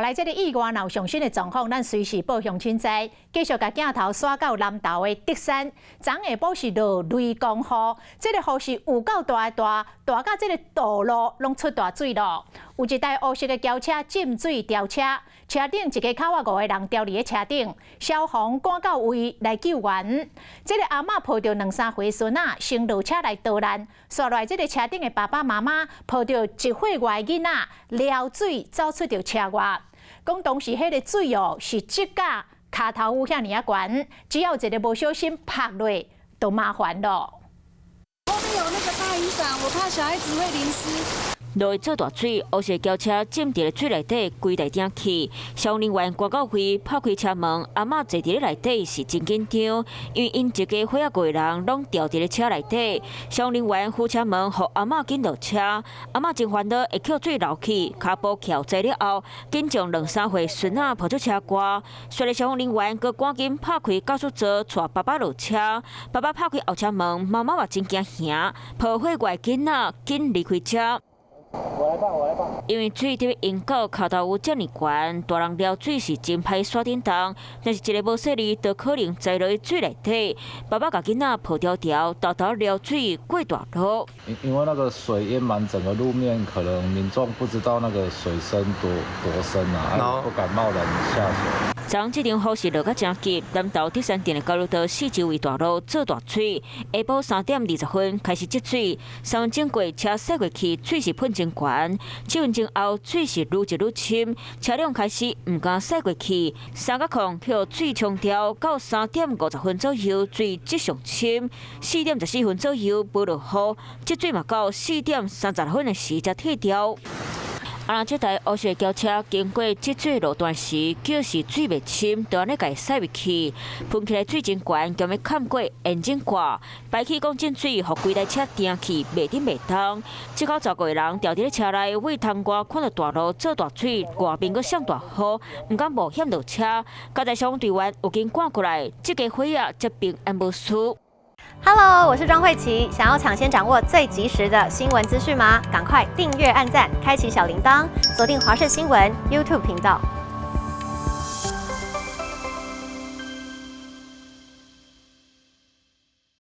來這个意外若有上新的狀況，咱隨時報鄉親知。繼續共鏡頭徙到南投的竹山，昨下晡是落雷公雨，這个雨是有夠大的大，大甲這个道路攏出大水咯。有一台烏色的轎車浸水吊車，車頂一家口仔五个人牢佇咧車頂，消防趕到位來救援。這个阿嬤抱著兩三歲孫仔，先落車來逃難，紲落來這个車頂的爸爸媽媽抱著1歲外囡仔撩水走出著車外。講當時彼个水哦是積甲跤頭趺遐爾仔懸，只要一个無小心趴落，就麻煩咯。後面有那個大雨傘，我怕小孩子會淋濕。落雨做大水，烏色轎車浸佇咧水內底，規台頂去。消防人員趕到位，拍開車門，阿嬤坐佇咧內底是真緊張，因為𪜶一家伙仔五个人攏牢佇咧車內底。消防人員扶車門，予阿嬤緊落車，阿嬤真煩惱，會予水流去，跤步翹在了後，緊將兩三歲孫仔抱出車外。隨著消防人員閣趕緊拍開駕駛座，帶爸爸落車。爸爸拍開後車門，媽媽嘛真驚嚇，抱歲外囡仔緊離開車。我來放，我來放。因為水佇咧淹到跤頭趺遮爾懸，大人撩水是真歹徙頂動，若是一个無細膩，就可能栽落去水內底。爸爸共囡仔抱牢牢，沓沓撩水過大路。因為那個水淹滿整個路面，可能民眾不知道那個水深多深啊，不敢貿然下水。昨昏這場雨是落甲誠急，南投竹山鎮的交流道四周圍大路做大水，下晡3點20分開始積水，3分鐘過車駛過去，水是噴真懸，7分鐘後水是愈積愈深，車輛開始毋敢駛過去，3甲空予水沖掉，到3點50分左右水積上深，4點14分左右無落雨，積水嘛到4點36分的時才退掉。啊！這台烏色轎車經過積水路段時，叫是水袂深，就按呢共駛入去，噴起來水真懸，強欲崁過引擎蓋，排氣管進水，予規台車定去，袂振袂動。這口十個人牢佇咧車內，對窗外看著大路做大水，外面閣上大雨，毋敢冒險落車。佳哉消防隊員有緊趕過來，這家伙仔才平安無事。 Hello，我是莊慧琪。想要搶先掌握最及時的新聞資訊嗎？趕快訂閱、按讚、開啟小鈴鐺，鎖定華視新聞 YouTube 頻道。